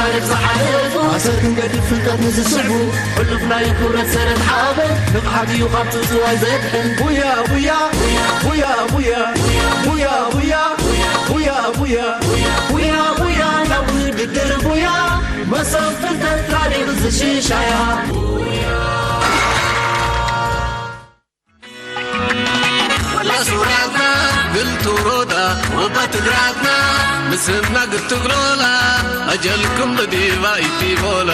ታሪኽ ዝሓለፉ ኣሰር ክንገድፍ ፍልጠት ንዝስዕቡ ሕሉፍ ናይ ክብረት ሰረት ሓበን ንቕሓት እዩ ካብ ትዝዋይ ዘድሕን። ቡያ ቡያ ቡያ ቡያ ቡያ ቡያ ቡያ ቡያ ቡያ ቡያ ቡያ ናብ ውድድር ቡያ መሰብ ፍልጠት ታሪኽ ዝሽሻያ። ሱራትና ግልቱሮዳ ወባ ትግራትና ምስና ግትግሎላ ኣጀልኩም ብዲባ ኢቲቦላ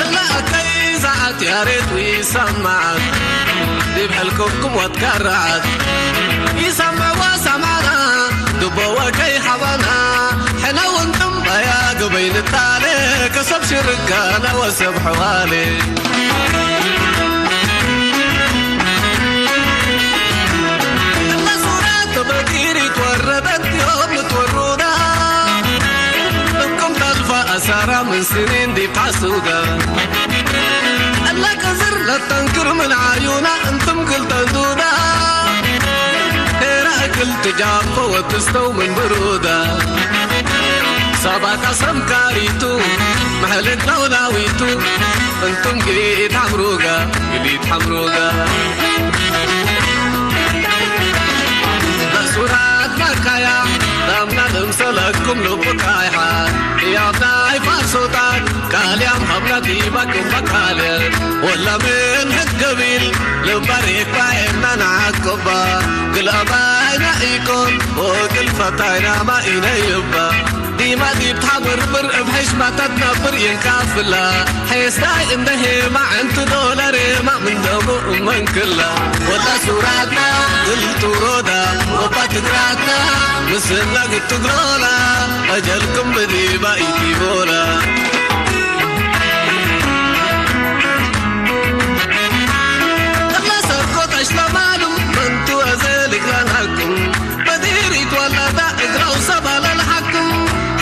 እላ ኣከይ ዝዓት ያሬት ይሰማዓት ዲብ ሕልኮኩም ወትካራዓት ይሰምዕዋ ሰማና ድቦ ወከይ ሓባና ሕነውን ጥምባያ ግበይ ንታለ ከሰብ ሽርካና ወሰብ ሕዋሌ እላ ሱራ ተበጊሪት ወረደት ዮም ንትወሩዳ እኩም ታልፋ ኣሳራ ምን ስኒን ዲብ ሓሱዳ እላ ቅዝር ለተንክር ምን ዓዩና እንትም ክልተን ዱዳ ሄራ እክል ትጃፎ ወትስተው ምን ብሩዳ ሳባ ካሰም ካሪቱ መሕልት ለውላዊቱ እንቱም ግሊት ሓምሩጋ ግሊት ሓምሩጋ መእሱራት ማካያ ዳምና ልምሰለኩም ልቡካይሓ ያብናይ ፋርሶታት ቃልያም ሃብና ዲባኩም በቃልያን ወላ ምን ህገቢል ልባሬ ባኤና ንዓቅባ ግልኣባይና ኢኮን ወግል ፈታይና ማኢነይባ ዲማ ዲብ ታብርብር እብ ሕሽማታት ነብር የንካፍላ ሐየስታይ እንደ ሄማ ዕንቱ ዶላር ሄማ ምን ደሙ እመንክላ ወላ ሱራታ ግልቱ ሮዳ ወባ ትግራታ ምስላ ግትግሮላ ኣጀልኩም ብዲባ ኢቲቦላ እላ ሰርኮት ኣሽለማሉም መንቱ ኣዘልግላናኩም በዲሪት ዋላታ እግራው ሰባላ ለሓኩም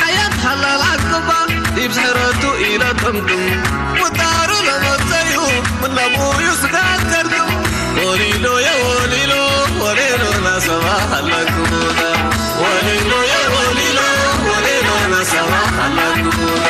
ሓያት ሃላል ዓቅባ ዲብ ዝሕረቱ ኢለተምኩም ውጣሩ ለመፀዩ ምን ለሙዩ ስጋት ከርኩም ወሊሎ የወሊሎ ወሌሎ ናሰባ ሃላኩሙና ወሊሎ የወሊሎ ወሌሎ ናሰባ ሃላኩሙና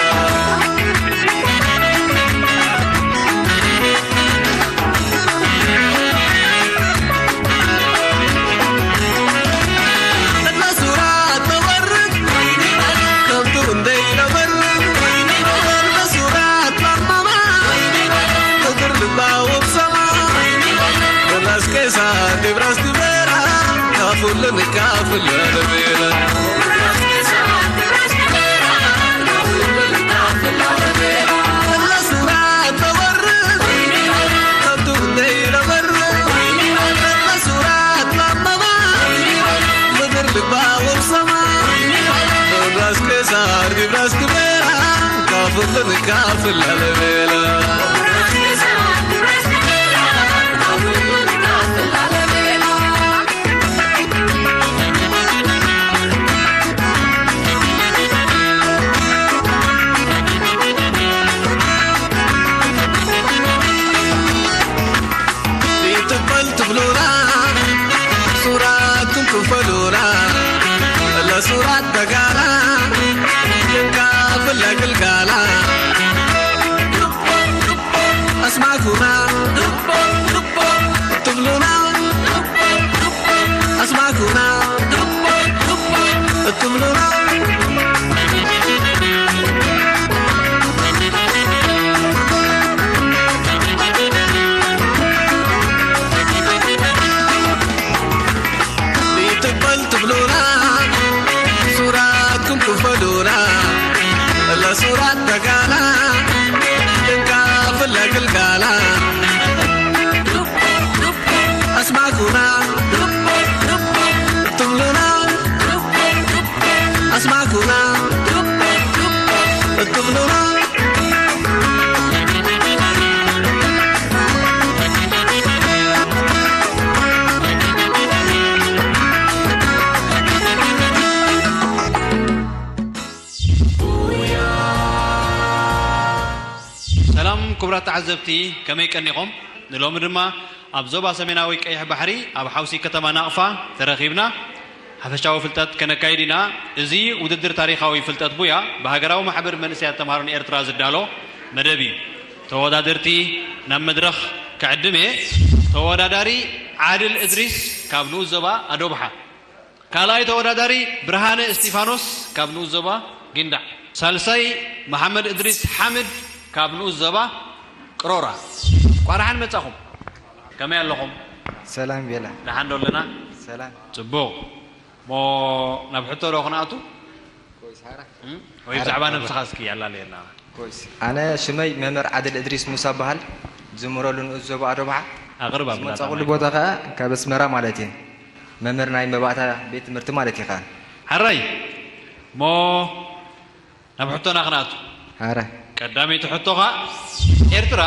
ሰላም ክቡራት ተዓዘብቲ፣ ከመይ ቀኒኹም? ንሎሚ ድማ ኣብ ዞባ ሰሜናዊ ቀይሕ ባሕሪ ኣብ ሓውሲ ከተማ ናቕፋ ተረኺብና ሓፈሻዊ ፍልጠት ከነካይድ ኢና። እዚ ውድድር ታሪኻዊ ፍልጠት ቡያ ብሃገራዊ ማሕበር መንእሰያት ተምሃሮን ኤርትራ ዝዳሎ መደብ እዩ። ተወዳደርቲ ናብ መድረኽ ክዕድም እየ። ተወዳዳሪ ዓድል እድሪስ ካብ ንኡስ ዞባ ኣዶብሓ። ካልኣይ ተወዳዳሪ ብርሃነ እስጢፋኖስ ካብ ንኡስ ዞባ ጊንዳዕ። ሳልሳይ መሓመድ እድሪስ ሓምድ ካብ ንኡስ ዞባ ቅሮራ። እንቋዕ ደሓን መጻኹም። ከመይ ኣለኹም? ሰላም ቤላ። ደሓን ዶ ኣለና? ሰላም። ጽቡቕ። እሞ ናብ ሕቶ ዶ ክንኣቱ? እም? ወይ ብዛዕባ ነብስኻ እስኪ ኣላለየና። ኮይስ። ኣነ ሽመይ መምህር ዓድል እድሪስ ሙሳ በሃል። ዝምረሉ ንኡስ ዞባ ኣዶብሓ። ኣቕርብ ኣብ ዝመጻእኩሉ ዳታ ቦታ ከኣ ካብ ኣስመራ ማለት እዩ። መምህር ናይ መባእታ ቤት ትምህርቲ ማለት እዩ ከኣ። ሓራይ። እሞ ናብ ሕቶና ክንኣቱ። ሓራይ። ቀዳመይቲ ሕቶ ከኣ ኤርትራ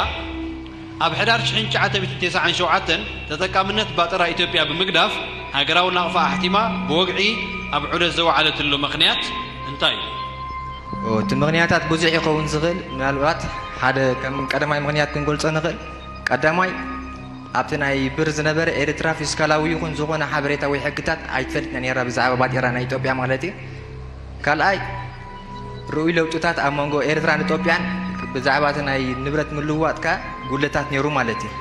ኣብ ሕዳር ሽሕን ትሽዓተ ሚእትን ተስዓን ሸውዓተን ተጠቃምነት ባጤራ ኢትዮጵያ ብምግዳፍ ሃገራዊ ናቕፋ ኣሕቲማ ብወግዒ ኣብ ዑደት ዘወዓለትሉ ምኽንያት እንታይ እዩ? ኦ፣ እቲ ምኽንያታት ብዙሕ ይኸውን ዝኽእል፣ ምናልባት ሓደ ከም ቀዳማይ ምኽንያት ክንገልጾ ንኽእል። ቀዳማይ፣ ኣብቲ ናይ ብር ዝነበረ ኤርትራ ፊስካላዊ ይኹን ዝኾነ ሓበሬታ ወይ ሕግታት ኣይትፈልጥን ነይራ ብዛዕባ ባጤራ ናይ ኢትዮጵያ ማለት እዩ። ካልኣይ፣ ርኡይ ለውጥታት ኣብ መንጎ ኤርትራን ኢትዮጵያን ብዛዕባ እቲ ናይ ንብረት ምልውዋጥ ከኣ ጉድለታት ነይሩ ማለት እዩ።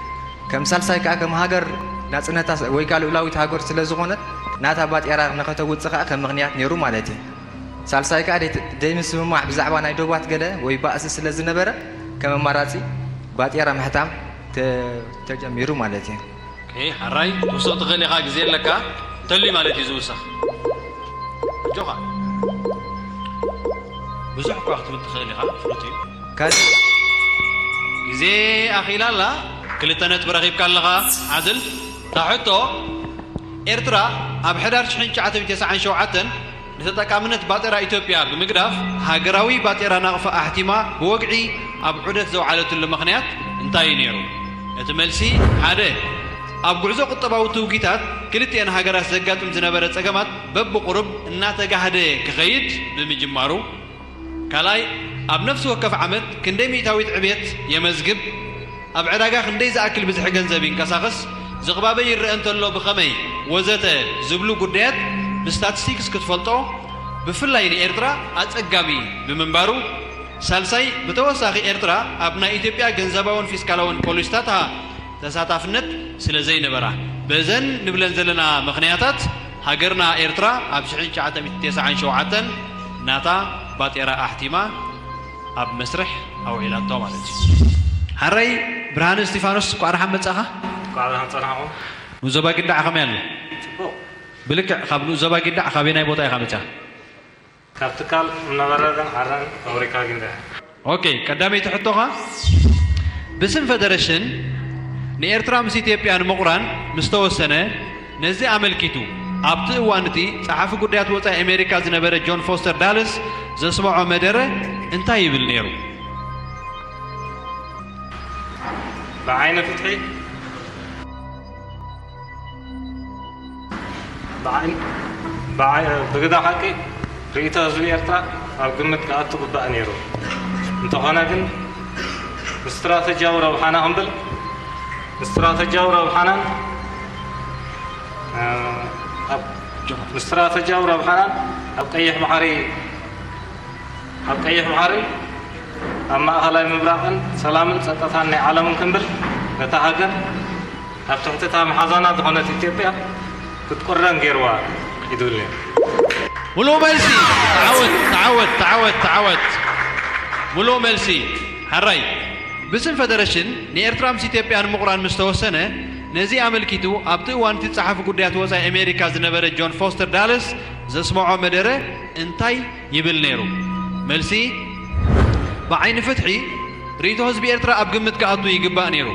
ከም ሳልሳይ ከኣ ከም ሃገር ናጽነታ ስ-፣ ወይ ከኣ ልኡላዊት ሃገር ስለ ዝኾነት ናታ ባጤራ ንኸተውጽእ ከኣ ከም ምኽንያት ነይሩ ማለት እዩ። ሳልሳይ ከኣ ደይ-፣ ደይምስምማዕ ብዛዕባ ናይ ዶባት ገለ ወይ ባእሲ ስለ ዝነበረ ከም ኣማራጺ ባጤራ ምሕታም ተ-፣ ተጀሚሩ ማለት እዩ። ኦኬ፣ ሓራይ ትውስኽ ትኽእል ኢኻ፣ ግዜ ኣለካ። እንተልዩ ማለት እዩ ዝውሰኽ። ኣጆኻ። ብዙሕ እኳ ክትብል ትኽእል ኢኻ፣ ፍሉጥ እዩ። ካልእ ግዜ ኣኺላ ኣላ። ክልተ ነጥቢ ረኺብካ ኣለኻ፣ ዓድል። እታ ሕቶ፣ ኤርትራ ኣብ ሕዳር ሽሕን ትሽዓተ ሚእትን ተስዓን ሸውዓተን ንተጠቃምነት ባጤራ ኢትዮጵያ ብምግዳፍ፣ ሃገራዊ ባጤራ ናቕፋ ኣሕቲማ ብወግዒ ኣብ ዑደት ዘውዓለትሉ ምኽንያት እንታይ እዩ ነይሩ? እቲ መልሲ፣ ሓደ፣ ኣብ ጉዕዞ ቁጠባዊ ትውጊታት ክልቲኤን ሃገራት ዘጋጥም ዝነበረ ጸገማት በብቑሩብ እናተጋህደ ክኸይድ ብምጅማሩ፣ ካልኣይ፣ ኣብ ነፍሲ ወከፍ ዓመት ክንደይ ሚእታዊት ዕብየት የመዝግብ? ኣብ ዕዳጋ ክንደይ ዝኣክል ብዝሒ ገንዘብ ይንቀሳቐስ? ዝቕባበ ይረአ እንተሎ ብኸመይ? ወዘተ ዝብሉ ጉዳያት ብስታቲስቲክስ ክትፈልጦ ብፍላይ ንኤርትራ ኣጸጋሚ ብምንባሩ፣ ሳልሳይ፣ ብተወሳኺ ኤርትራ ኣብ ናይ ኢትዮጵያ ገንዘባውን ፊስካላውን ፖሊሲታታ ተሳታፍነት ስለ ዘይነበራ። በዘን ንብለን ዘለና ምኽንያታት፣ ሃገርና ኤርትራ ኣብ ሽሕን ትሽዓተ ሚእትን ተስዓን ሸውዓተን ናታ ባጤራ ኣሕቲማ ኣብ መስርሕ ኣውዒላቶ ማለት እዩ። ሓራይ ብርሃነ እስጢፋኖስ፣ እንቋዕ ደሓን መጻኻ። እንቋዕ ደሓን ጸናሕኩም። ንኡስ ዞባ ጊንዳዕ ከመይ ኣሎ? ጽቡቕ። ብልክዕ ካብ ንኡስ ዞባ ጊንዳዕ ካበየናይ ቦታ ኢኻ መጺኻ? ካብ ትካል እምነበረድን ዓረን ፋብሪካ ጊንዳዕ። ኦኬ፣ ቀዳመይቲ ሕቶኻ፣ ብስም ፈደረሽን ንኤርትራ ምስ ኢትዮጵያ ንምቑራን ምስ ተወሰነ፣ ነዚ ኣመልኪቱ ኣብቲ እዋን እቲ ጸሓፊ ጉዳያት ወጻኢ ኣሜሪካ ዝነበረ ጆን ፎስተር ዳለስ ዘስምዖ መደረ እንታይ ይብል ነይሩ? ብዓይኒ ፍትሒ፣ ብዓይ-፣ ብዓይ-፣ ብግዳ ሓቂ ርእይቶ ህዝቢ ኤርትራ ኣብ ግምት ክኣቱ ግባእ ነይሩ። እንተኾነ ግን ንስትራተጂያዊ ረብሓና ክንብል፣ ንስትራተጂያዊ ረብሓናን፣ እ፣ ኣብ፣ ንስትራተጂያዊ ረብሓናን ኣብ ቀይሕ ባሕሪ ኣብ ቀይሕ ባሕርን ኣብ ማእኸላይ ምብራቕን ሰላምን ጸጥታን ናይ ዓለምን ክንብል፣ ነታ ሃገር ኣብ ትሕቲ እታ መሓዛና ዝኾነት ኢትዮጵያ ክትቁረን ገይርዋ እዩ ዝብል ነይሩ። ሙሉእ መልሲ። ተዓወት፣ ተዓወት፣ ተዓወት፣ ተዓወት። ሙሉእ መልሲ። ሓራይ፣ ብስም ፈደረሽን ንኤርትራ ምስ ኢትዮጵያ ንምቑራን ምስ ተወሰነ፣ ነዚ ኣመልኪቱ ኣብቲ እዋን እቲ ጸሓፊ ጉዳያት ወጻኢ ኣሜሪካ ዝነበረ ጆን ፎስተር ዳለስ ዘስምዖ መደረ እንታይ ይብል ነይሩ? መልሲ፣ ብዓይኒ ፍትሒ ርእይቶ ህዝቢ ኤርትራ ኣብ ግምት ክኣቱ ይግባእ ነይሩ።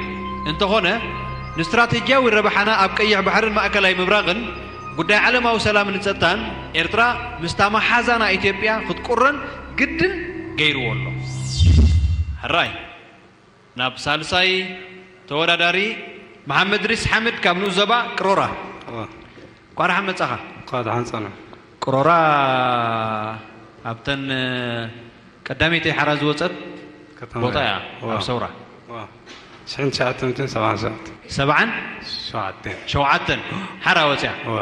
እንተኾነ፣ ንስትራተጂያዊ ረብሓና ኣብ ቀይሕ ባሕርን ማእከላይ ምብራቕን፣ ጉዳይ ዓለማዊ ሰላምን ጸጥታን፣ ኤርትራ ምስታ መሓዛና ኢትዮጵያ ክትቁረን ግድን ገይርዎ ኣሎ። ሕራይ። ናብ ሳልሳይ ተወዳዳሪ መሓመድ ሪስ ሓምድ ካብ ንኡስ ዞባ ቅሮራ። እዋ። እንኳዕ ደሓን መጻኻ። እንኳዕ ደሓን ጸና። ቅሮራ ኣብተን ቀዳመይቲ ሓራ ዝወጸት ከተማ ቦታ እያ። እያ፣ እዋ። ኣብ ሰውራ። እዋ። ሽሕን ትሽዓተ ሚእትን ሰብዓን ሸውዓተን። ሰብዓን ሸውዓተን። ሸውዓተን ሓራ ወፅያ። እዋ።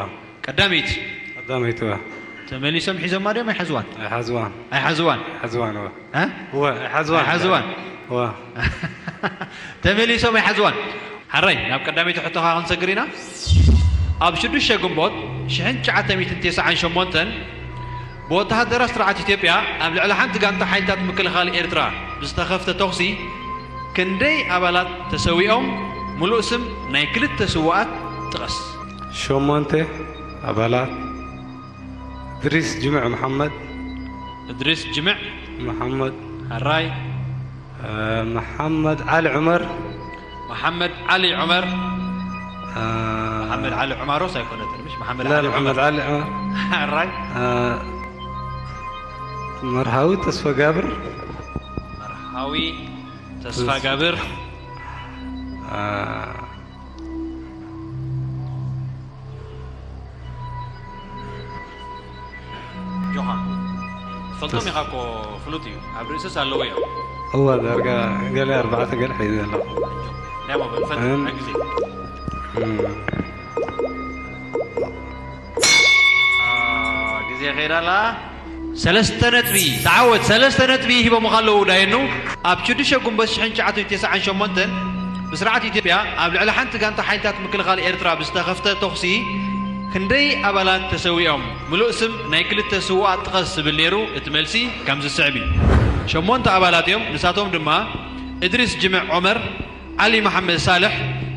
ቀዳመይቲ ቀዳመይቲ እዋ። ተመሊሶም ሒዞማ ድዮም ኣይሓዝዋን? ኣይሓዝዋን። ኣይሓዝዋን። ኣይሓዝዋን እዋ። እ? እዋ ኣይሓዝዋን። ኣይሓዝዋን። እዋ። ተመሊሶም ኣይሓዝዋን። ሓራይ ናብ ቀዳመይቲ ሕቶኻ ክንሰግር ኢና። ኣብ ሽዱሽተ ግንቦት ሽሕን ትሽዓተ ሚእትን ተስዓን ሸሞንተን ብወተሃደራት ስርዓት ኢትዮጵያ ኣብ ልዕሊ ሓንቲ ጋንታ ሓይልታት ምክልኻል ኤርትራ ብዝተኸፍተ ተኹሲ ክንደይ ኣባላት ተሰዊኦም? ምሉእ ስም ናይ ክልተ ስዉኣት ጥቐስ። ሸሞንተ ኣባላት። እድሪስ ጅምዕ መሓመድ። እድሪስ ጅምዕ መሓመድ። ሓራይ። መሓመድ ዓሊ ዑመር። መሓመድ ዓሊ ዑመር። መሓመድ ዓሊ ዑማሮስ ኣይኮነትን፣ ምሽ መሓመድ لا ዓሊ ዑመር። محمد علي عمر. ሓራይ። መርሃዊ ተስፋ ጋብር። መርሃዊ ተስፋ ጋብር። ጆሃ ፈልጦም ኢኻ እኮ፣ ፍሉጥ እዩ። ኣብ ርእስስ ኣለዎ እዮም። እዋ ዳርጋ ገለ ኣርባዕተ ገለ ሒዘ ኣለኹ። ናይ ሞባይል ፈት እም። ግዜ እም። ግዜ ኸይዳላ። ሰለስተ ነጥቢ ተዓወት። ሰለስተ ነጥቢ ሂቦምኻ ኣለዉ ዳየኑ። ኣብ ሽዱሽተ ጉንበት ሽሕን ትሽዓተ ሚእትን ተስዓን ሸሞንተን ብስርዓት ኢትዮጵያ ኣብ ልዕሊ ሓንቲ ጋንታ ሓይልታት ምክልኻል ኤርትራ ብዝተኸፍተ ተኹሲ ክንደይ ኣባላት ተሰዊኦም? ምሉእ ስም ናይ ክልተ ስዉኣት ጥቐስ ዝብል ነይሩ። እቲ መልሲ ከምዚ ዝስዕብ እዩ። ሸሞንተ ኣባላት እዮም። ንሳቶም ድማ እድሪስ ጅምዕ ዖመር፣ ዓሊ መሓመድ ሳልሕ፣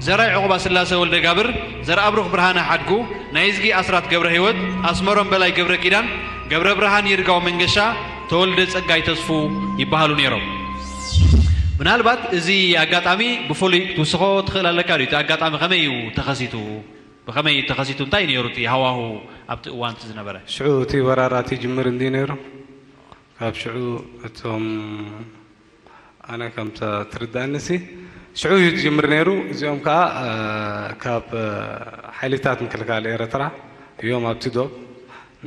ዘራይ ዑቕባ ስላሰ ወልደጋብር፣ ዘርኣብሩኽ ብርሃነ ሓድጉ፣ ናይዝጊ ኣስራት ገብረሂወት፣ ኣስመሮም በላይ ገብረኪዳን፣ ገብረብርሃን ይርጋው መንገሻ፣ ተወልደ ጸጋይ ተስፉ ይበሃሉ ነይሮም። ምናልባት እዚ ኣጋጣሚ ብፍሉይ ክትውስኾ ትኽእል ኣለካ ድዩ? እቲ ኣጋጣሚ ከመይ እዩ ተኸሲቱ? ብኸመይ እዩ ተኸሲቱ? እንታይ ነይሩ እቲ ሃዋሁ ኣብቲ እዋን እቲ ዝነበረ? ሽዑ እቲ ወራራት ይጅምር እንዲ ነይሩ። ካብ ሽዑ እቶም ኣነ ከምተ ትርዳእንሲ ሽዑ እዩ ዝጅምር ነይሩ። እዚኦም ከዓ ካብ ሓይልታት ምክልካል ኤርትራ እዮም ኣብቲ ዶብ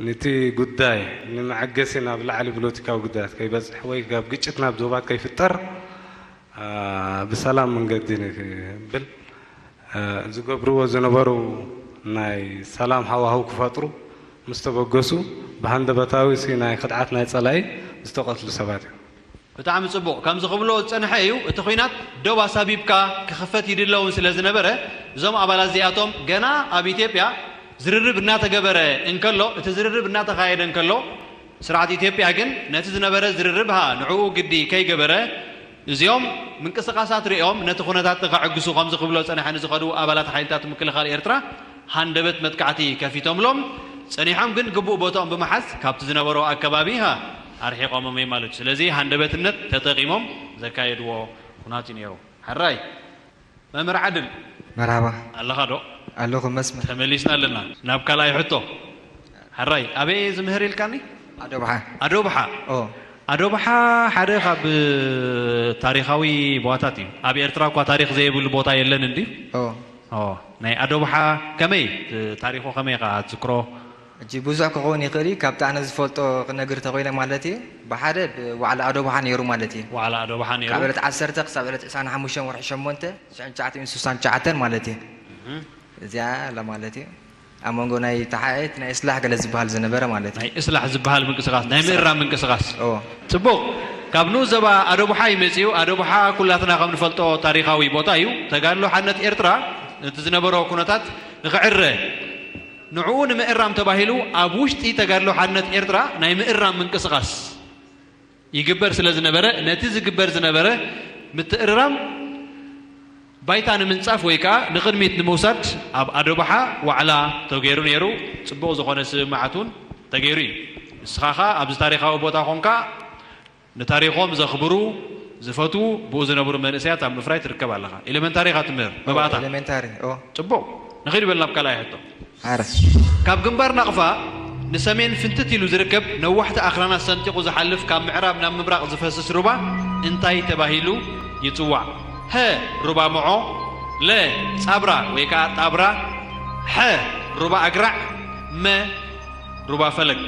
ንቲ ጉዳይ ንመዐገሲ ናብ ላዕሊ ፖለቲካዊ ጉዳያት ከይበፅሕ ወይ ካብ ግጭት ናብ ዶባት ከይፍጠር ብሰላም መንገዲ ንክብል ዝገብርዎ ዝነበሩ ናይ ሰላም ሃዋህው ክፈጥሩ ምስ ተበገሱ ብሃንደበታዊ ሲ ናይ ክድዓት ናይ ፀላኢ ዝተቐትሉ ሰባት እዮም። ብጣዕሚ ጽቡቕ። ከምዚ ክብሎ ዝጸንሐ እዩ፣ እቲ ኲናት ዶብ ኣሳቢብካ ክኽፈት ይድለ እውን ስለ ዝነበረ፣ እዞም ኣባላት እዚኣቶም ገና ኣብ ኢትዮጵያ ዝርርብ እናተገበረ እንከሎ፣ እቲ ዝርርብ እናተኻየደ እንከሎ፣ ስርዓት ኢትዮጵያ ግን ነቲ ዝነበረ ዝርርብ ሃ ንዕኡ ግዲ ከይገበረ፣ እዚኦም ምንቅስቓሳት ርእዮም ነቲ ኩነታት ንኸዕግሱ ከምዚ ክብሎ ዝጸንሐ ንዝኸዱ ኣባላት ሓይልታት ምክልኻል ኤርትራ ሃንደበት መጥቃዕቲ ከፊቶምሎም፣ ጸኒሖም ግን ግቡእ ቦታኦም ብምሓዝ ካብቲ ዝነበሮ ኣከባቢ ሃ ኣርሒቖሞም እዮም ማለት እዩ። ስለዚ ሃንደበትነት ተጠቒሞም ዘካየድዎ ኩናት እዩ ነይሩ። ሕራይ መምህር ዓድል መርሃባ ኣለኻ ዶ? ኣለኹ መስመር። ተመሊስና ኣለና ናብ ካልኣይ ሕቶ። ሕራይ ኣበይ ዝምህር ኢልካኒ? ኣዶብሓ ኣዶብሓ ኦ ኣዶብሓ ሓደ ካብ ታሪኻዊ ቦታታት እዩ። ኣብ ኤርትራ እኳ ታሪኽ ዘይብሉ ቦታ የለን እንድዩ። ኦ ኦ ናይ ኣዶብሓ ከመይ ታሪኹ ከመይ ኢኻ ትዝክሮ? እጂ ብዙሕ ክኸውን ይኽእል እዩ። ካብቲ ኣነ ዝፈልጦ ክነግር ተኾይነ ማለት እዩ። ብሓደ ብዋዕላ ኣዶብሓ ነይሩ ማለት እዩ። ዋዕላ ኣዶብሓ ነይሩ። ካብ ዕለት ዓሰርተ ክሳብ ዕለት ዕስራን ሓሙሽተን ወርሒ ሸሞንተ ሽሕን ትሽዓተ ሚእትን ስሳን ትሽዓተን ማለት እዩ። እዚኣ ኣላ ማለት እዩ። ኣብ መንጎ ናይ ተሓኤት ናይ እስላሕ ገለ ዝበሃል ዝነበረ ማለት እዩ። ናይ እስላሕ ዝበሃል ምንቅስቓስ ናይ ምእራም ምንቅስቓስ። ኦ ጽቡቕ። ካብ ንኡስ ዞባ ኣደቡሓ እዩ መጺኡ። ኣደቡሓ ኩላትና ከም ንፈልጦ ታሪኻዊ ቦታ እዩ። ተጋድሎ ሓርነት ኤርትራ ነቲ ዝነበሮ ኩነታት ንኽዕረ ንዕኡ ንምእራም ተባሂሉ ኣብ ውሽጢ ተጋድሎ ሓርነት ኤርትራ ናይ ምእራም ምንቅስቓስ ይግበር ስለ ዝነበረ ነቲ ዝግበር ዝነበረ ምትእርራም ባይታ ንምንጻፍ ወይ ከኣ ንቕድሚት ንምውሳድ ኣብ ኣደባሓ ዋዕላ ተገይሩ ነይሩ። ጽቡቕ ዝኾነ ስምምዓት እውን ተገይሩ እዩ። ንስኻ ኸኣ ኣብዚ ታሪኻዊ ቦታ ኾንካ ንታሪኾም ዘኽብሩ፣ ዝፈትዉ፣ ብኡ ዝነብሩ መንእሰያት ኣብ ምፍራይ ትርከብ ኣለኻ። ኤለመንታሪ ኢኻ ትምህር መባእታ። ኤለመንታሪ ኦ ጽቡቕ። ንኺድ በል ናብ ካልኣይ ሕቶ። ኣረ ካብ ግንባር ናቕፋ ንሰሜን ፍንትት ኢሉ ዝርከብ ነዋሕቲ ኣኽራናት ሰንጢቑ ዝሓልፍ ካብ ምዕራብ ናብ ምብራቕ ዝፈስስ ሩባ እንታይ ተባሂሉ ይጽዋዕ? ሀ ሩባ መዖ፣ ለ ጻብራ ወይ ከኣ ጣብራ፣ ሐ ሩባ ኣግራዕ፣ መ ሩባ ፈለግ።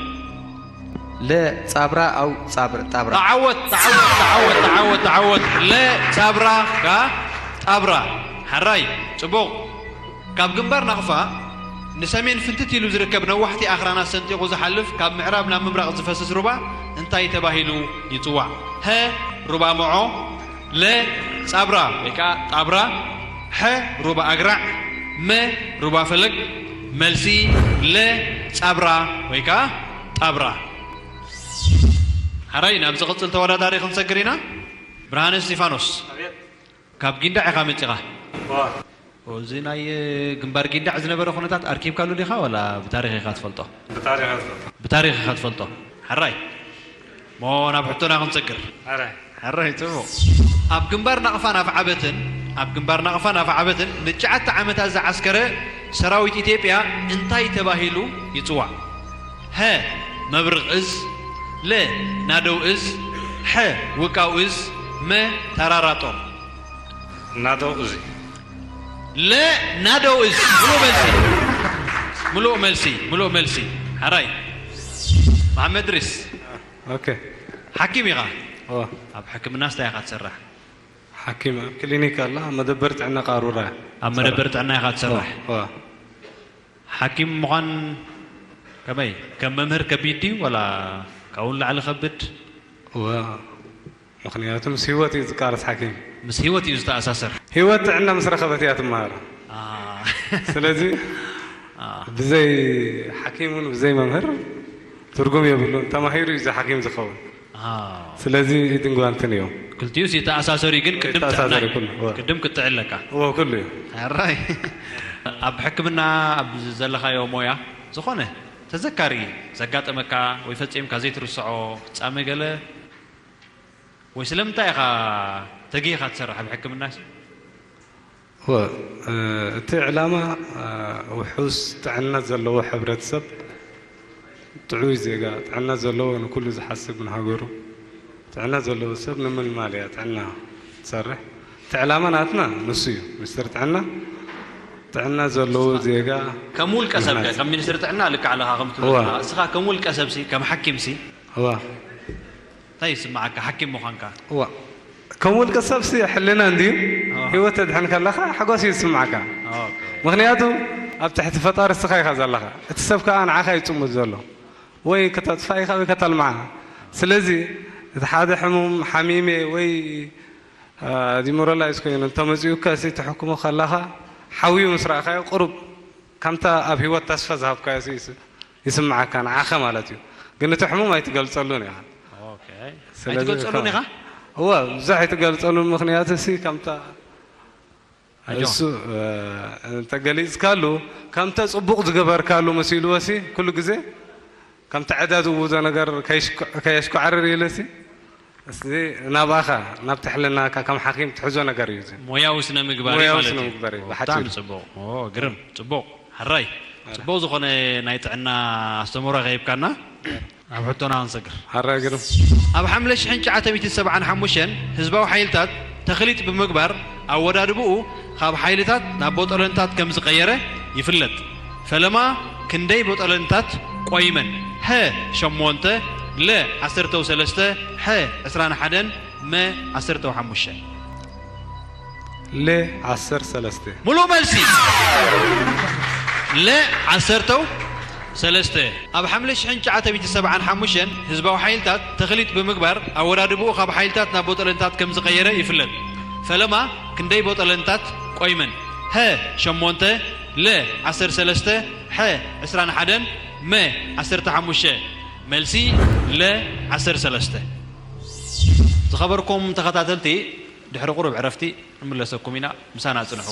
ለ ጻብራ ኣው ጻብር ጣብራ ተዓወት ተዓወት ተዓወት ተዓወት ተዓወት ለ ጻብራ ከኣ ጣብራ። ሕራይ። ጽቡቕ። ካብ ግንባር ናቕፋ ንሰሜን ፍንትት ኢሉ ዝርከብ ነዋሕቲ ኣኽራናት ሰንጢቑ ዝሓልፍ ካብ ምዕራብ ናብ ምብራቕ ዝፈስስ ሩባ እንታይ ተባሂሉ ይጽዋዕ? ሀ፣ ሩባ መዖ፣ ለ፣ ጻብራ ወይ ከኣ ጣብራ፣ ሐ፣ ሩባ ኣግራዕ፣ መ፣ ሩባ ፈለግ። መልሲ ለ፣ ጻብራ ወይ ከኣ ጣብራ። ሕራይ፣ ናብ ዝቕጽል ተወዳዳሪ ክንሰግር ኢና። ብርሃነ እስጢፋኖስ፣ ካብ ጊንዳዕ ኢኻ መጺኻ? ዋ። እዚ ናይ ግንባር ጊንዳዕ ዝነበረ ኩነታት ኣርኪብካሉ ዲኻ ዋላ ብታሪኽ ኢኻ ትፈልጦ? ብታሪኽ እያ ዝፈልጦ። ብታሪኽ ኢኻ ትፈልጦ። ሕራይ። እሞ ናብ ሕቶና ክንሰግር። ሕራይ። ሕራይ፣ ጽቡቕ። ኣብ ግንባር ናቕፋን ኣፍዓበትን፣ ኣብ ግንባር ናቕፋን ኣፍዓበትን ንትሽዓተ ዓመታት ዝዓስከረ ሰራዊት ኢትዮጵያ እንታይ ተባሂሉ ይጽዋዕ? ሀ፣ መብርቕ እዝ፣ ለ፣ ናደው እዝ፣ ሐ፣ ውቃው እዝ፣ መ፣ ተራራ ጦር። ናደው እዝ። ለ፣ ናደው እዝ። ምሉእ መልሲ። ምሉእ መልሲ። ምሉእ መልሲ። ሕራይ። መሓመድ ድሪስ። ኦኬ። ሓኪም ኢኻ? እወ። ኣብ ሕክምናስ እንታይ ኢኻ ትሰርሕ? ሓኪም ኣብ ክሊኒክ ኣላ፣ ኣብ መደበር ጥዕና ቃሩራ እያ። ኣብ መደበር ጥዕና ኢኻ ትሰርሕ? እወ፣ እወ። ሓኪም ምዃን ከመይ? ከም መምህር ከቢድ ድዩ ወላ ካብኡ ንላዕሊ ከብድ? እወ። ምኽንያቱ ምስ ህይወት እዩ ዝቃለስ ሓኪም። ምስ ህይወት እዩ ዝተኣሳሰር። ህይወት ጥዕና ምስ ረኸበት እያ ትመሃር። አ። ስለዚ አ። ብዘይ ሓኪም እውን ብዘይ መምህር ትርጉም የብሉን። ተማሂሩ እዩ እዚ ሓኪም ዝኸውን። አ። ስለዚ ኢድን ጓንትን እዮም። ክልቲኡስ ይተኣሳሰር እዩ፣ ግን ቅድም ይተኣሳሰር ጥዕና እዩ እዩ። ኩሉ። እወ። ቅድም ክትጥዕን ኣለካ። እወ፣ ኩሉ እዩ። ሕራይ። ኣብ ሕክምና ኣብ ዘለኻዮ ሞያ ዝኾነ ተዘካሪ ዘጋጠመካ ወይ ፈጺምካ ዘይትርስዖ ፍጻመ ገለ ወይ ስለምንታይ ኢኻ ተጊኻ ትሰርሕ ኣብ ሕክምና? እወ፣ እ፣ እቲ ዕላማ፣ እ፣ ውሑስ ጥዕና ዘለዎ ሕብረተሰብ፣ ጥዑይ ዜጋ፣ ጥዕና ዘለዎ ንኩሉ ዝሓስብ ንሃገሩ፣ ጥዕና ዘለዎ ሰብ ንምልማል እያ ጥዕና ትሰርሕ። እቲ ዕላማ ናትና ንሱ እዩ፣ ሚኒስትሪ ጥዕና፣ ጥዕና ዘለዎ ዜጋ ከም ውልቀ ሰብ ከ፣ ምህናጽ። ከም ሚኒስትሪ ጥዕና ልክዕ ኣለኻ ከም ትብሎ እዋ። ዘለኻ። እስኻ ከም ውልቀ ሰብሲ፣ ከም ሓኪምሲ? እዋ። እንታይ ይስምዓካ ሓኪም ምዃንካ? እዋ፣ ከም ውልቀ ሰብሲ ሕልና እንድዩ ኣዎ። ህይወት ተድሕን ከለኻ ሓጎስ እዩ ዝስምዓካ። ኦኬ። ምኽንያቱ ኣብ ትሕቲ ፈጣሪ እስኻ ኢኻ ዘለኻ። እቲ ሰብ ከኣ ንዓኻ እዩ ጽሙድ ዘሎ። ወይ ከተጥፋ ኢኻ ወይ ከተልምዓ። ስለዚ እቲ ሓደ ሕሙም ሓሚመ ወይ፣ አ፣ ዲሞራላይዝ ኮይኑ እንተመጺኡካ፣ እዚ ትሕክሞ ከለኻ ሓውዩ ምስ ረኣኻዮ ቁሩብ ከምታ ኣብ ህይወት ተስፋ ዝሃብካዮ ሲ-፣ ይስምዓካ፣ ንዓኻ ማለት እዩ። ግን እቲ ሕሙም ኣይትገልጸሉን ኢኻ። ኦኬ። ስለዚ ኣይትገልጸሉን ኢኻ? እወ፣ ብዙሕ ኣይትገልጸሉን፣ ምኽንያቱ ሲ ከምታ ኣጆኻ። እሱ፣ እ፣ እንተገሊጽካሉ፣ ከምተ ጽቡቕ ዝገበርካሉ መሲልዎ ሲ ኩሉ ግዜ ከምቲ ዕዳ ዝውዞ ነገር ከይሽኩ-፣ ከየሽኩዓርር ኢለ ሲ፣ እዚ ናባኻ፣ ናብ ትሕልናካ ከም ሓኪም ትሕዞ ነገር እዩ እዚ። ሞያዊ ስነ ምግባር እዩ ሞያዊ ማለት ስነ እዩ። ምግባር እዩ፣ ኦ፣ ብሓጺሩ። ብጣዕሚ ጽቡቕ። ኦ፣ ግርም፣ ጽቡቕ። ሕራይ። ሕራይ። ጽቡቕ ዝኾነ ናይ ጥዕና ኣስተምህሮ ከሂብካና። ኣብ ሕቶና ክንሰግር። ሕራይ ግርም። ኣብ ሓምለ ሽሕን ትሽዓተ ሚእትን ሰብዓን ሓሙሽተን ህዝባዊ ሓይልታት ተኽሊጥ ብምግባር ኣወዳድብኡ ካብ ሓይልታት ናብ ቦጠለንታት ከም ዝቐየረ ይፍለጥ። ፈለማ ክንደይ ቦጠለንታት ቆይመን? ሀ፣ ሸሞንተ፣ ለ፣ ዓሰርተው ሰለስተ፣ ሐ፣ ዕስራን ሓደን፣ መ፣ ዓሰርተው ሓሙሽተ። ለ፣ ዓሰርተ ሰለስተ። ሙሉእ መልሲ። ለ፣ ዓሰርተው ሰለስተ። ኣብ ሓምለ ሽሕን ትሽዓተ ሚእትን ሰብዓን ሓሙሽተን ህዝባዊ ሓይልታት ተኽሊጥ ብምግባር ኣወዳድብኡ ካብ ሓይልታት ናብ ቦጠለንታት ከም ዝቐየረ ይፍለጥ። ፈለማ ክንደይ ቦጠለንታት ቆይመን? ሀ፣ ሸሞንተ፣ ለ፣ ዓሰርተ ሰለስተ፣ ሐ፣ ዕስራን ሓደን፣ መ፣ ዓሰርተ ሓሙሽተ። መልሲ ለ፣ ዓሰርተ ሰለስተ። ዝኸበርኩም ተኸታተልቲ፣ ድሕሪ ቁሩብ ዕረፍቲ ንምለሰኩም ኢና። ምሳና ጽንሑ።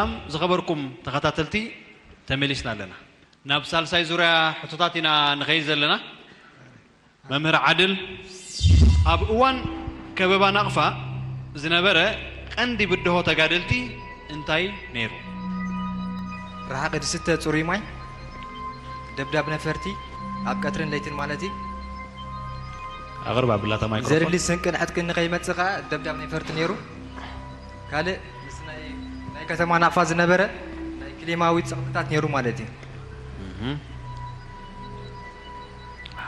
ሰላም ዝኸበርኩም ተኸታተልቲ፣ ተመሊስና ኣለና። ናብ ሳልሳይ ዙርያ ሕቶታት ኢና ንኸይድ ዘለና። መምህር ዓድል፣ ኣብ እዋን ከበባ ናቕፋ ዝነበረ ቀንዲ ብድሆ ተጋደልቲ እንታይ ነይሩ? ረሓቂ ዝስተ ጽሩይ ማይ፣ ደብዳብ ነፈርቲ፣ ኣብ ቀትርን ለይትን ማለት እዩ። ኣቕርብ ኣብላታ ማይክሮፎን። ዘድሊ ስንቅን ዕጥቅን ንኸይመጽእ ከኣ ደብዳብ ነፈርቲ ነይሩ። ካልእ ምስ ናይ ናይ ከተማ ናቕፋ ዝነበረ ናይ ክሊማዊ ጸቕጥታት ነይሩ ማለት እዩ።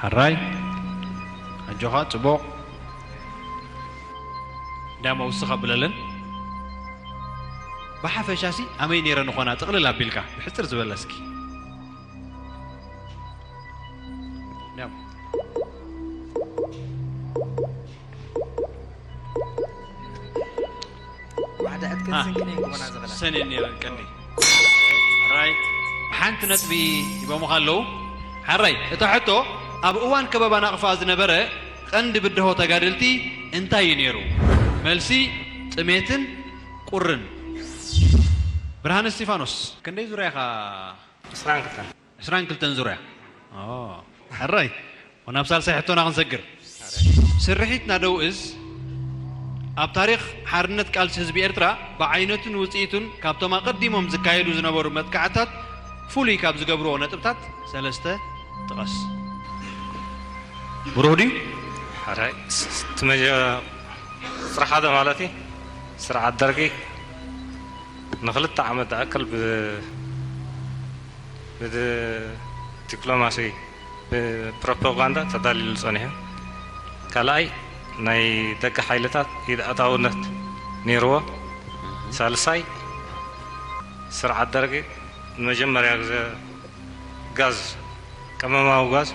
ሕራይ፣ ኣጆኻ፣ ጽቡቕ። ዳማ ውስኽ ኣብለለን። ብሓፈሻሲ ኣመይ ነይረ ንኾና ጥቕልል ኣቢልካ ብሕጽር ዝበለ እስኪ። ዳማ። ዋሕዳ ዕጥቅን ስንቅን እየን ክኾና ዝኽእላ። ሰን እየን ነይረን ቀንዲ። ሕራይ፣ ብሓንቲ ነጥቢ ሂቦምኻ ኣለዉ። ሕራይ፣ እታ ሕቶ፣ ኣብ እዋን ከበባ ናቕፋ ዝነበረ ቀንዲ ብድሆ ተጋደልቲ እንታይ እዩ ነይሩ? መልሲ፣ ጥሜትን ቁርን። ብርሃነ እስቲፋኖስ፣ ክንደይ ዙርያ ኢኻ? ዕስራን ክልተን። ዕስራን ክልተን ዙርያ። ኦ፣ ሕራይ። ወናብ ሳልሳይ ሕቶና ክንሰግር። ስርሒት ናደው እዝ ኣብ ታሪኽ ሓርነት ቃልሲ ህዝቢ ኤርትራ ብዓይነቱን ውጽኢቱን ካብቶም ኣቐዲሞም ዝካየዱ ዝነበሩ መጥቃዕታት ፍሉይ ካብ ዝገብርዎ ነጥብታት ሰለስተ ጥቐስ። ብሩህ ድዩ? ሕራይ፣ ስ- ስ- እቲ መጀ- ስራሕ ሓደ ማለት እዩ። ስርዓት ደርጊ ንክልተ ዓመት ዝኣክል ብ- ብዲፕሎማሲ ብፕሮፓጋንዳ ተዳሊሉ ጸኒሑ። ካልኣይ ናይ ደቂ ሓይልታት ኢድ ኣእታውነት ነይርዎ። ሳልሳይ ስርዓት ደርጊ ንመጀመርያ ግዜ ጋዝ ቀመማዊ ጋዝ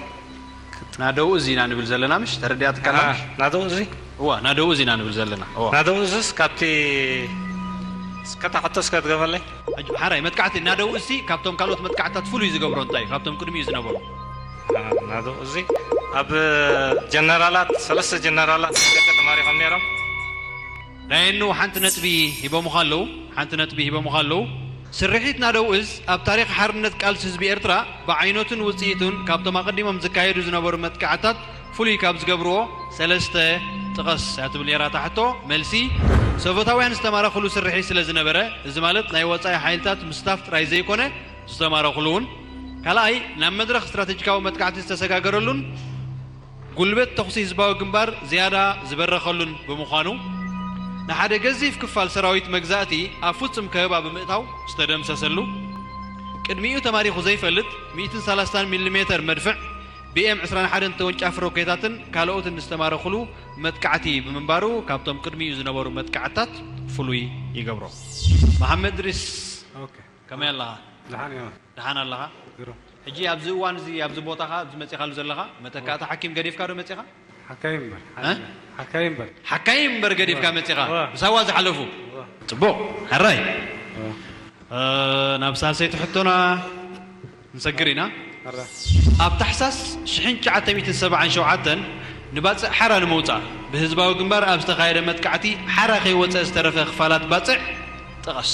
ናደው እዚ ኢና ንብል ዘለና ምሽ ተረዲኣትካ ኣላ ምሽ? ናደው እዚ እዋ ናደው እዚ ኢና ንብል ዘለና። እዋ ናደው እዚስ ካብቲ እስከ ታሕቶ እስከ ትገበለይ ሓራይ መጥቃዕቲ ናደው እዚ ካብቶም ካልኦት መጥቃዕትታት ፍሉይ ዝገብሮ እንታይ እዩ? ካብቶም ቅድሚኡ ዝነበሩ ናደው እዚ ኣብ ጀነራላት ሰለስተ ጀነራላት ደቂ ተማሪኾም ነይሮም። ዳየኑ ሓንቲ ነጥቢ ሂቦምኻ ኣለዉ። ሓንቲ ነጥቢ ሂቦምኻ ኣለዉ። ስርሒት ናደው እዝ ኣብ ታሪኽ ሓርነት ቃልሲ ህዝቢ ኤርትራ ብዓይነቱን ውጽኢቱን ካብቶም ኣቐዲሞም ዝካየዱ ዝነበሩ መጥቃዕታት ፍሉይ ካብ ዝገብርዎ ሰለስተ ጥቐስ እያ ትብል ነይራ እታ ሕቶ። መልሲ፣ ሶቨታውያን ዝተማረኽሉ ስርሒት ስለ ዝነበረ፣ እዚ ማለት ናይ ወጻኢ ሓይልታት ምስታፍ ጥራይ ዘይኮነ ዝተማረኽሉ እውን። ካልኣይ፣ ናብ መድረኽ ስትራተጂካዊ መጥቃዕቲ ዝተሰጋገረሉን ጉልበት ተኹሲ ህዝባዊ ግንባር ዝያዳ ዝበረኸሉን ብምዃኑ፣ ንሓደ ገዚፍ ክፋል ሰራዊት መግዛእቲ ኣብ ፍጹም ከበባ ብምእታው ዝተደምሰሰሉ፣ ቅድሚኡ ተማሪኹ ዘይፈልጥ ሚእትን ሰላሳን ሚሊ ሜተር መድፍዕ፣ ቢ ኤም ዕስራን ሓደን ተወንጫፊ ሮኬታትን ካልኦትን ዝተማረኹሉ መጥቃዕቲ ብምንባሩ፣ ካብቶም ቅድሚኡ ዝነበሩ መጥቃዕትታት ፍሉይ ይገብሮ። መሓመድ ድሪስ፣ ኦኬ። ከመይ ኣለኻ? ደሓን እየ። ደሓን ኣለኻ? ግሩም። ሕጂ ኣብዚ እዋን እዚ ኣብዚ ቦታኻ ኣብዚ መጺኻሉ ዘለኻ መተካእታ ሓኪም ገዲፍካ ዶ መጺኻ? ሓካይ እምበር። እ? ሓካይ እምበር። ሓካይ እምበር ገዲፍካ መጺኻ እዋ። ብሳዋ ዝሓለፉ እዋ። ጽቡቕ። ሕራይ እዋ። እ፣ ናብ ሳልሰይቲ ሕቶና ንሰግር ኢና። ሕራ። ኣብ ታሕሳስ ሽሕን ትሽዓተ ሚእትን ሰብዓን ሸውዓተን ንባጽዕ ሓራ ንምውጻእ ብህዝባዊ ግንባር ኣብ ዝተኻየደ መጥቃዕቲ ሓራ ከይወጸ ዝተረፈ ክፋላት ባጽዕ ጥቐስ።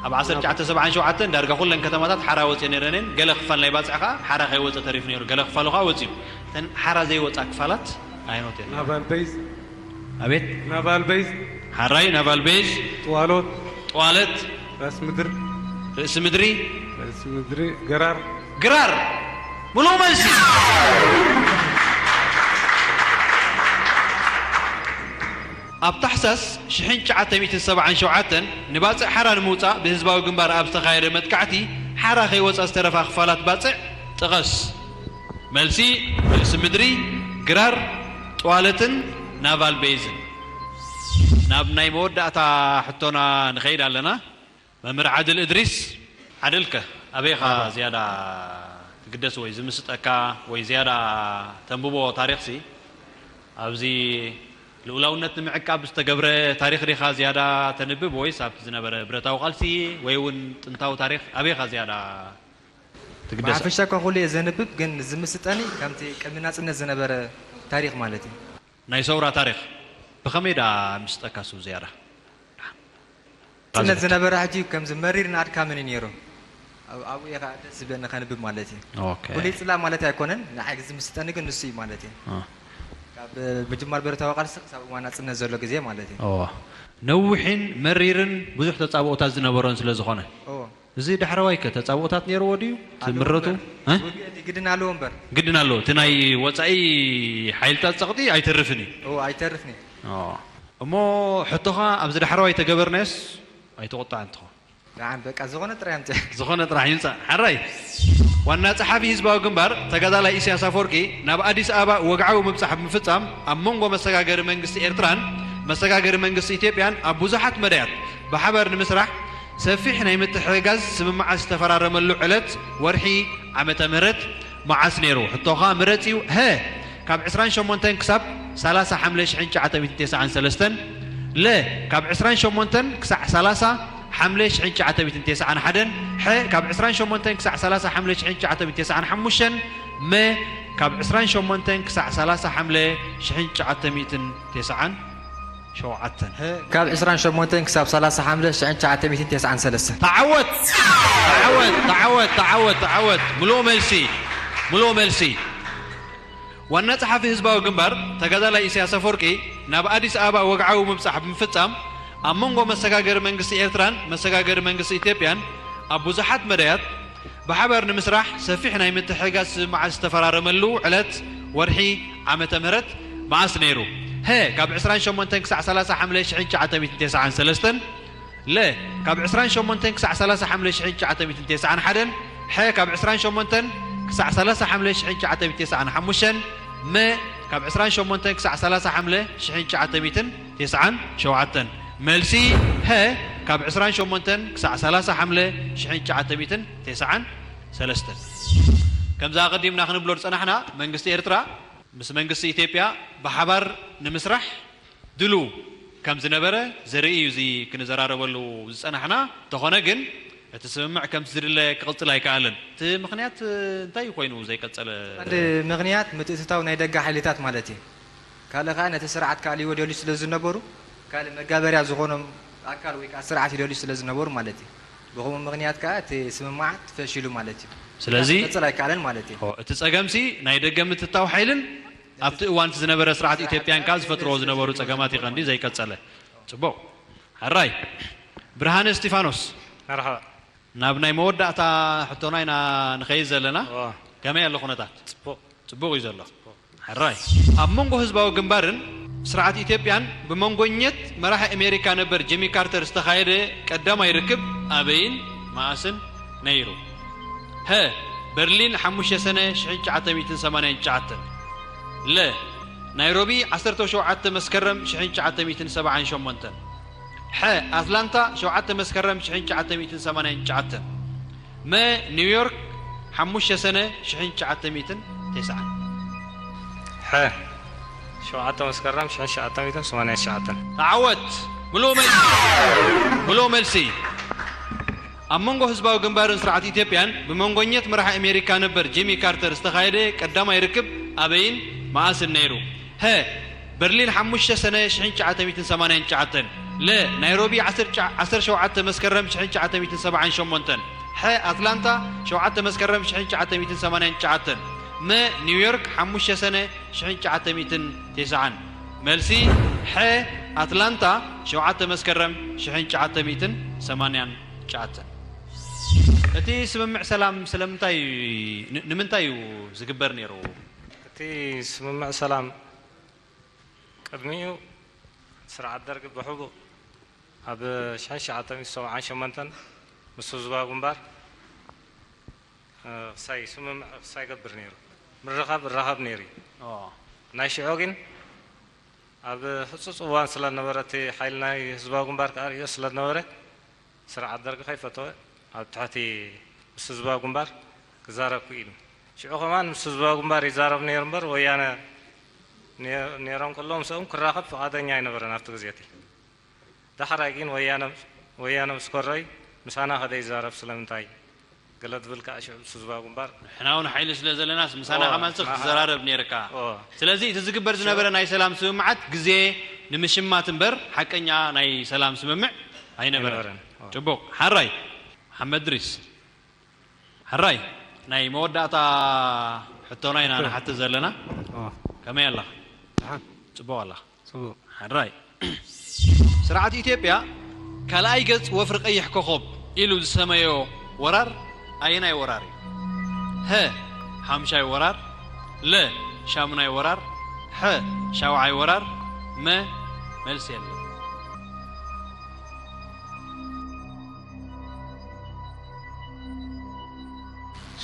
ኣብ ዓሰርተ ትሽዓተ ሰብዓን ሸውዓተን ዳርጋ ኩለን ከተማታት ሓራ ወጽኦ ነይረን እየን። ገለ ክፋል ናይ ባጽዕ ከኣ ሓራ ከይወጸ ተሪፉ ነይሩ። ገለ ክፋሉ ከኣ ወጺኡ። እተን ሓራ ዘይወጻ ክፋላት ኣይኖት እየን። ናቫል ቤዝ። ኣቤት። ናቫል ቤዝ። ሓራይ ናቫል ቤዝ። ጥዋሎት። ጥዋለት። ራስ ምድር። ርእሲ ምድሪ። ራስ ምድሪ። ገራር። ግራር። ሙሉእ መልሲ። ኣብ ታሕሳስ ሽሕን ትሽዓተ ሚእትን ሰብዓን ሸውዓተን ንባጽዕ ሓራ ንምውጻእ ብህዝባዊ ግንባር ኣብ ዝተኻየደ መጥቃዕቲ ሓራ ከይወጻ ዝተረፋ ክፋላት ባጽዕ ጥቐስ። መልሲ፣ ርእሲ ምድሪ፣ ግራር፣ ጥዋለትን ናቫል ቤዝን። ናብ ናይ መወዳእታ ሕቶና ንኸይድ ኣለና። መምህር ዓድል እድሪስ፣ ዓድልከ ኣበይኻ ዝያዳ ትግደስ ወይ ዝምስጠካ ወይ ዝያዳ ተንብቦ ታሪኽሲ ኣብዚ ልኡላውነት ንምዕቃብ ዝተገብረ ታሪኽ ዲኻ ዝያዳ ተንብብ ወይስ ኣብቲ ዝነበረ ብረታዊ ቃልሲ ወይ እውን ጥንታዊ ታሪኽ ኣበይኻ ዝያዳ ትግደስ? ብሓፈሻ እኳ ኩሉ እየ ዘንብብ፣ ግን ዝምስጠኒ ከምቲ ቅድሚ ናጽነት ዝነበረ ታሪኽ ማለት እዩ። ናይ ሰውራ ታሪኽ ብኸመይ ደኣ ምስጠካ እሱ ዝያዳ? ጽነት ዝነበረ ሕጂ ከምዚ መሪርን ኣድካምን እዩ ነይሩ። ኣብ ኣብኡ እየ ኸዓ ደስ ዝብለኒ ከንብብ ማለት እዩ። ኦኬ። ፍሉይ ጽላእ ማለት ኣይኮነን፣ ንዓይ ዝምስጠኒ ግን ንሱ እዩ ማለት እዩ። አ። ካብ ምጅማር ብረታዊ ቃልሲ ክሳብ እዋን ናጽነት ዘሎ ግዜ ማለት እዩ። እወ። ነዊሕን መሪርን ብዙሕ ተጻብኦታት ዝነበሮን ስለ ዝኾነ። እወ። እዚ ዳሕረዋይ ከ ተጻብኦታት ነይርዎ ድዩ? ኣለዎ ትምረቱ? እምበር። እ? ውግእ እቲ ግድን ኣለዎ እምበር። ግድን ኣለዎ። እቲ ናይ ወጻኢ ሓይልታት ጸቕጢ ኣይተርፍን እዩ። እወ፣ ኣይተርፍን እዩ። እወ። እሞ ሕቶኻ ኣብዚ ዳሕረዋይ ተገበርናዮስ ኣይትቑጣዕ እንትኾ። ደሓን በቃ ዝኾነ ጥራይ ኣምጽእ። ዝኾነ ጥራሕ ይምጻእ። ሓራይ። ዋና ጸሓፊ ህዝባዊ ግንባር ተጋዳላይ ኢሳያስ ኣፈወርቂ ናብ ኣዲስ ኣበባ ወግዓዊ ምብጻሕ ብምፍጻም ኣብ መንጎ መሰጋገሪ መንግስቲ ኤርትራን መሰጋገሪ መንግስቲ ኢትዮጵያን ኣብ ብዙሓት መዳያት ብሓባር ንምስራሕ ሰፊሕ ናይ ምትሕግጋዝ ስምምዓት ዝተፈራረመሉ ዕለት፣ ወርሒ፣ ዓመተ ምህረት መዓስ ነይሩ? ሕቶኻ ምረጽ እዩ። ሀ፣ ካብ ዕስራን ሸሞንተን ክሳብ ሰላሳ ሓምለ ሽሕን ትሽዓተ ሚእትን ተስዓን ሰለስተን። ለ፣ ካብ ዕስራን ሸሞንተን ክሳዕ ሰላሳ ሓምለ ሽሕን ትሽዓተ ሚእትን ተስዓን ሓደን። ሐ፣ ካብ ዕስራን ሸሞንተን ክሳዕ ሰላሳ ሓምለ ሽሕን ትሽዓተ ሚእትን ተስዓን ሓሙሽተን። መ፣ ካብ ዕስራን ሸሞንተን ክሳዕ ሰላሳ ሓምለ ሽሕን ትሽዓተ ሚእትን ተስዓን ሸውዓተን። ሀ፣ ካብ ዕስራን ሸሞንተን ክሳብ ሰላሳ ሓምለ ሽሕን ትሽዓተ ሚእትን ተስዓን ሰለስተን። ተዓወት! ተዓወት! ተዓወት! ተዓወት! ተዓወት! ምሉእ መልሲ። ምሉእ መልሲ። ዋና ጸሓፊ ህዝባዊ ግንባር ተጋዳላይ ኢሳያስ ኣፈወርቂ ናብ ኣዲስ ኣበባ ወግዓዊ ምብጻሕ ብምፍጻም ኣብ መንጎ መሰጋገሪ መንግስቲ ኤርትራን መሰጋገሪ መንግስቲ ኢትዮጵያን ኣብ ብዙሓት መዳያት ብሓባር ንምስራሕ ሰፊሕ ናይ ምትሕግጋዝ ስምምዓት ዝተፈራረመሉ ዕለት፣ ወርሒ፣ ዓመተ ምህረት መዓስ ነይሩ? ሀ፣ ካብ ዕስራን ሸሞንተን ክሳዕ ሰላሳ ሓምለ ሽሕን ትሽዓተ ሚእትን ተስዓን ሰለስተን። ለ፣ ካብ ዕስራን ሸሞንተን ክሳዕ ሰላሳ ሓምለ ሽሕን ትሽዓተ ሚእትን ተስዓን ሓደን። ሐ፣ ካብ ዕስራን ሸሞንተን ክሳዕ ሰላሳ ሓምለ ሽሕን ትሽዓተ ሚእትን ተስዓን ሓሙሽተን። መ፣ ካብ ዕስራን ሸሞንተን ክሳዕ ሰላሳ ሓምለ ሽሕን ትሽዓተ ሚእትን ተስዓን ሸውዓተን። መልሲ ሀ፣ ካብ ዕስራን ሸሞንተን ክሳዕ ሰላሳ ሓምለ ሽሕን ትሽዓተ ሚእትን ተስዓን ሰለስተን። ከምዛ ኣቐዲምና ክንብሎ ዝጸናሕና፣ መንግስቲ ኤርትራ ምስ መንግስቲ ኢትዮጵያ ብሓባር ንምስራሕ ድሉው ከም ዝነበረ ዘርኢ እዩ እዚ ክንዘራረበሉ ዝጸናሕና። እንተኾነ ግን፣ እቲ ስምምዕ ከምቲ ዝድለ ክቕጽል ኣይከኣለን። እቲ ምኽንያት እንታይ ኮይኑ ዘይቀጸለ? ቀንዲ ምኽንያት ምትእትታው ናይ ደገ ሓይልታት ማለት እዩ። ካልእ ኸኣ ነቲ ስርዓት ክኣልይዎ ይደልዩ ስለ ዝነበሩ፣ ካልእ መጋበርያ ዝኾኖም ኣካል ወይ ከኣ ስርዓት ይደልዩ ስለ ዝነበሩ ማለት እዩ። ብኸምኡ ምኽንያት ከኣ እቲ ስምምዓት ፈሺሉ ማለት እዩ። ስለዚ ክቕጽል ኣይከኣለን ማለት እዩ። ኦ፣ እቲ ጸገምሲ ናይ ደገ ምትእትታው ሓይልን ኣብቲ እዋን እቲ ዝነበረ ስርዓት ኢትዮጵያን ከኣ ዝፈጥርዎ ዝነበሩ ጸገማት እዩ ቀንዲ ዘይቀጸለ። ጽቡቕ። ሕራይ። ብርሃነ እስጢፋኖስ። መርሓባ። ናብ ናይ መወዳእታ ሕቶና ኢና ንኸይድ ዘለና። እዋ። ከመይ ኣሎ ኩነታት? ጽቡቕ። ጽቡቕ እዩ ዘሎ። ጽቡቕ። ሕራይ። ኣብ መንጎ ህዝባዊ ግንባርን ስርዓት ኢትዮጵያን ብመንጎኘት መራሒ ኣሜሪካ ነበር ጂሚ ካርተር ዝተኻየደ ቀዳማይ ርክብ ኣበይን መኣስን ነይሩ? ሀ፣ በርሊን ሓሙሽተ ሰነ ሽሕን ትሽዓተ ሚእትን ሰማንያን ትሽዓተን። ለ፣ ናይሮቢ ዓሰርተ ሸውዓተ መስከረም ሽሕን ትሽዓተ ሚእትን ሰብዓን ሸሞንተን። ሐ፣ ኣትላንታ ሸውዓተ መስከረም ሽሕን ትሽዓተ ሚእትን ሰማንያን ትሽዓተን። መ፣ ኒውዮርክ ሓሙሽተ ሰነ ሽሕን ትሽዓተ ሚእትን ተስዓን። ሐ፣ ሸውዓተ መስከረም ሽሕን ትሽዓተ ሚእትን ሰማንያን ትሽዓተን። ተዓወት! ምሉእ መልሲ። ምሉእ መልሲ። ኣብ መንጎ ህዝባዊ ግንባርን ስርዓት ኢትዮጵያን ብመንጎኘት መራሒ ኣሜሪካ ነበር ጂሚ ካርተር ዝተኻየደ ቀዳማይ ርክብ ኣበይን መኣስን ነይሩ? ሀ፣ በርሊን ሓሙሽተ ሰነ ሽሕን ትሽዓተ ሚእትን ሰማንያን ትሽዓተን። ለ፣ ናይሮቢ ዓሰርተ ሸውዓተ መስከረም ሽሕን ትሽዓተ ሚእትን ሰብዓን ሸሞንተን። ሐ፣ ኣትላንታ ሸውዓተ መስከረም ሽሕን ትሽዓተ ሚእትን ሰማንያን ትሽዓተን። መ፣ ኒውዮርክ ሓሙሽተ ሰነ ሽሕን ትሽዓተ ሚእትን ተስዓን። መልሲ ሐ፣ ኣትላንታ ሸውዓተ መስከረም ሽሕን ትሽዓተ ሚእትን ሰማንያን ትሽዓተን። እቲ ስምምዕ ሰላም ስለምንታይ፣ ን-፣ ንምንታይ እዩ ዝግበር ነይሩ? እቲ ስምምዕ ሰላም ቅድሚኡ ስርዓት ደርጊ ብሕቡእ ኣብ ሽሕን ትሽዓተ ሚእትን ሰብዓን ሸሞንተን ምስ ህዝባዊ ግንባር፣ እ፣ ክሳይ ስምምዕ ክሳይ ይገብር ነይሩ። ምርኻብ እራኸብ ነይሩ እዩ። ኦ። ናይ ሽዑ ግን ኣብ ህጹጽ እዋን ስለ ዝነበረ፣ እቲ ሓይሊ ናይ ህዝባዊ ግንባር ከኣ ርእዮ ስለ ዝነበረ፣ ስርዓት ደርጊ ከይፈተወ ኣብ ትሕቲ ምስ ህዝባዊ ግንባር ክዛረብ ክኢሉ። ሽዑ ከማን ምስ ህዝባዊ ግንባር ይዛረብ ነይሩ እምበር፣ ወያነ ነ-፣ ነይሮም ከለዉ ምስኦም ክራኸብ ፍቓደኛ ኣይነበረን ኣብቲ ግዜ እቲ። ዳሕራይ ግን ወያነ፣ ወያነ ምስ ኮረዩ ምሳና ከደ ይዛረብ ስለምንታይ? ገለ ዝብል ከኣ ሽዑ ምስ ህዝባዊ ግንባር። ንሕና እውን ሓይሊ ስለ ዘለናስ ምሳና ኦ፣ ከማን ስኽ ንዓ-፣ ትዘራረብ ነይርካ። ኦ። ስለዚ እቲ ዝግበር ዝነበረ ናይ ሰላም ስምምዓት ግዜ ንምሽማት እምበር ሓቀኛ ናይ ሰላም ስምምዕ ኣይነበረን። ጽቡቕ። ሓራይ። መሓመድ ድሪስ። ሕራይ፣ ናይ መወዳእታ ሕቶና ኢና ንሓትት ዘለና። ከመይ ኣለኻ? ጽቡቕ ኣለኻ። ሕራይ፣ ስርዓት ኢትዮጵያ ካልኣይ ገጽ ወፍሪ ቀይሕ ኮኾብ ኢሉ ዝሰመዮ ወራር ኣየናይ ወራር እዩ? ሀ፣ ሓምሻይ ወራር፣ ለ፣ ሻሙናይ ወራር፣ ሐ፣ ሻውዓይ ወራር፣ መ፣ መልሲ የለን።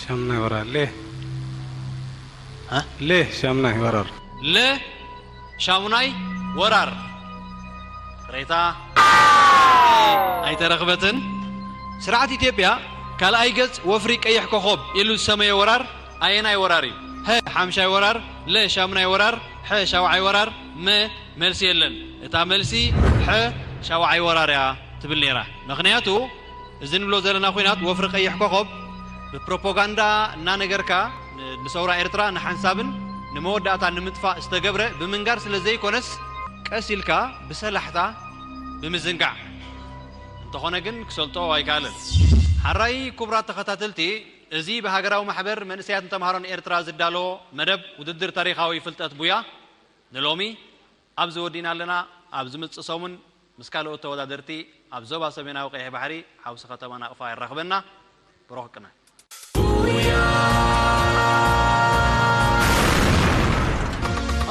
ሻምናይ ወራር ሌ ሌ ሻምናይ ወራር ለ ሻሙናይ ወራር። ቅሬታ ኣይተረኽበትን። ስርዓት ኢትዮጵያ ካልኣይ ገጽ ወፍሪ ቀይሕ ኮኾብ ኢሉ ዝሰመዮ ወራር ኣየናይ ወራር እዩ? ሀ ሓምሻይ ወራር፣ ለ ሻሙናይ ወራር፣ ሐ ሻውዓይ ወራር፣ መ መልሲ የለን። እታ መልሲ ሐ ሻውዓይ ወራር እያ ትብል ነይራ። ምኽንያቱ እዚ ንብሎ ዘለና ኲናት ወፍሪ ቀይሕ ኮኾብ ብፕሮፓጋንዳ እናነገርካ ንሰውራ ኤርትራ ንሓንሳብን ንመወዳእታ ንምጥፋእ ዝተገብረ ብምንጋር ስለ ዘይኮነስ ቀስ ኢልካ ብሰላሕታ ብምዝንጋዕ እንተኾነ ግን ክሰልጦ ኣይከኣለን። ሓራይ ክቡራት ተኸታተልቲ እዚ ብሃገራዊ ማሕበር መንእሰያትን ተምሃሮን ኤርትራ ዝዳሎ መደብ ውድድር ታሪኻዊ ፍልጠት ቡያ ንሎሚ ኣብዚ ወዲእና ኣለና። ኣብ ዝምጽእ ሰሙን ምስ ካልኦት ተወዳደርቲ ኣብ ዞባ ሰሜናዊ ቀይሕ ባሕሪ ሓውሲ ከተማ ናቕፋ የራኽበና። ብሩኽ ቅነ።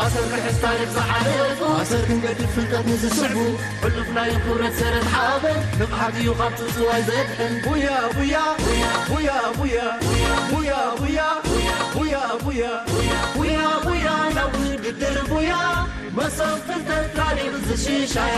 ኣሰር ክሕዝ ታሪኽ ዝሓለፉ ኣሰር ክንገድፍ ፍልጠት ንዝስዕቡ ሕሉፍ ናይ ክብረት ሰረት ሓበን ንቕሓት እዩ ካብ ጽጽዋይ ዘድሕን ቡያ ቡያ ቡያ ቡያ ቡያ ቡያ ቡያ ቡያ ቡያ ቡያ ናብ ውድድር ቡያ መሶብ ፍልጠት ታሪኽ ዝሽሻያ